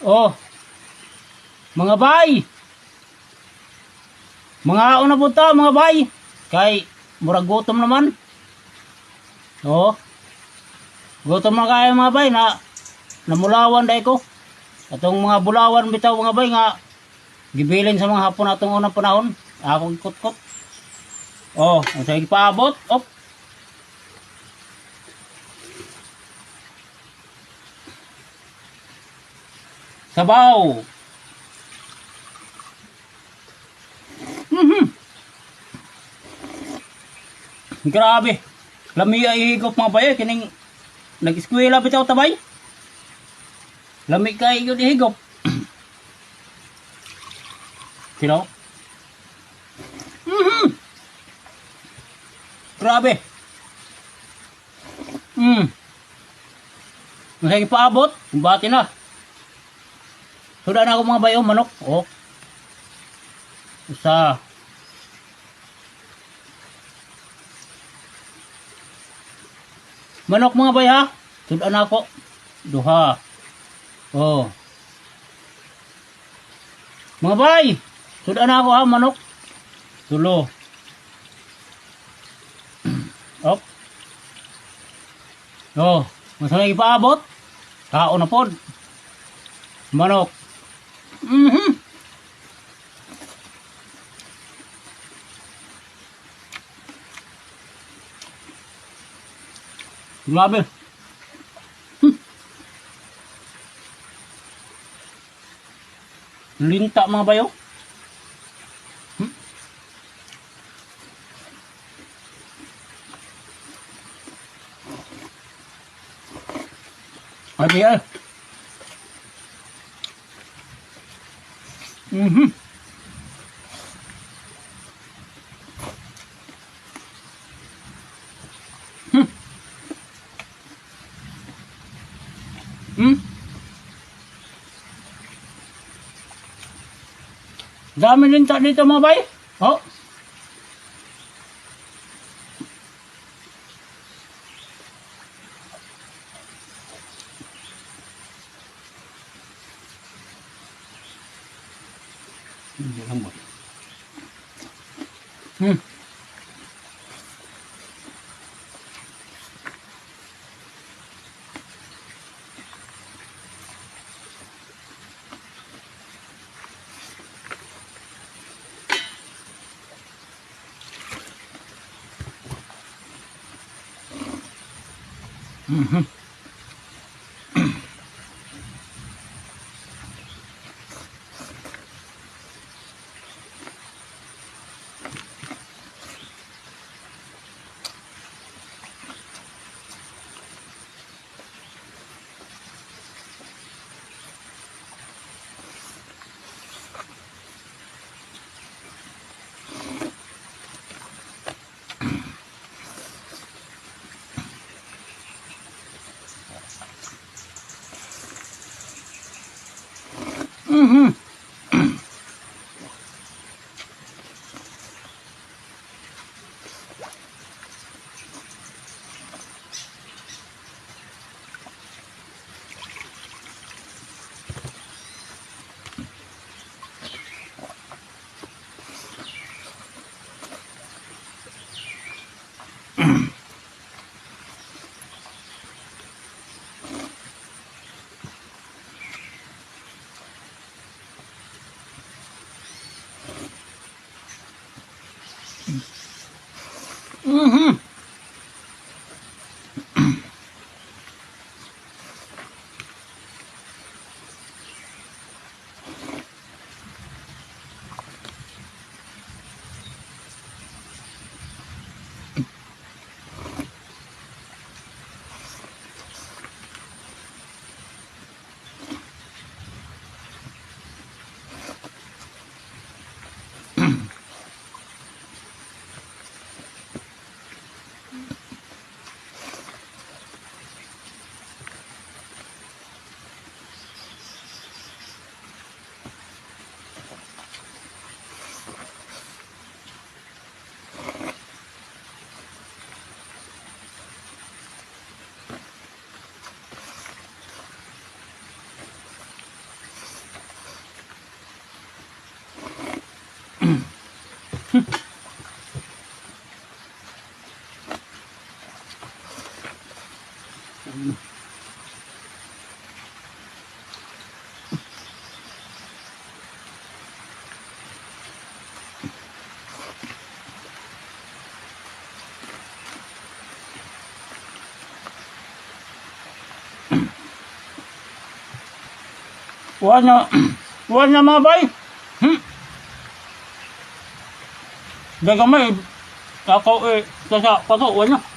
Oh. Mga bay. Mga una po ta, mga bay. Kay murag gutom naman. Oh. Gutom na kayo, mga bay, na namulawan dai ko. Atong mga bulawan bitaw, mga bay, nga gibilin sa mga hapon atong unang panahon. Akong kutkot. Oh, ang sa paabot. Op. Sabaw. Grabe. Lami ay higop, mga bay. Kining nag-eskwela bitaw tabay. Lami kay yun higop. Sino? Grabe. Masaya paabot. Kumbati na. Suda na ako, mga bayo, manok. Oh. Usa. Manok, mga bay, ha. Suda na ako. Duha. Oh. Mga bay. Suda na ako ha, manok. Tulo. Op. Oh, masaya ipaabot. Kaon na pod. Manok. Grabe. Linta, mga bayo. Ay, ay. Dami linta dito, mga bay. Oh. Hindi lang mo. Wala na, wala na, mga bay. Dagamay, ako eh, sa pato, wala na.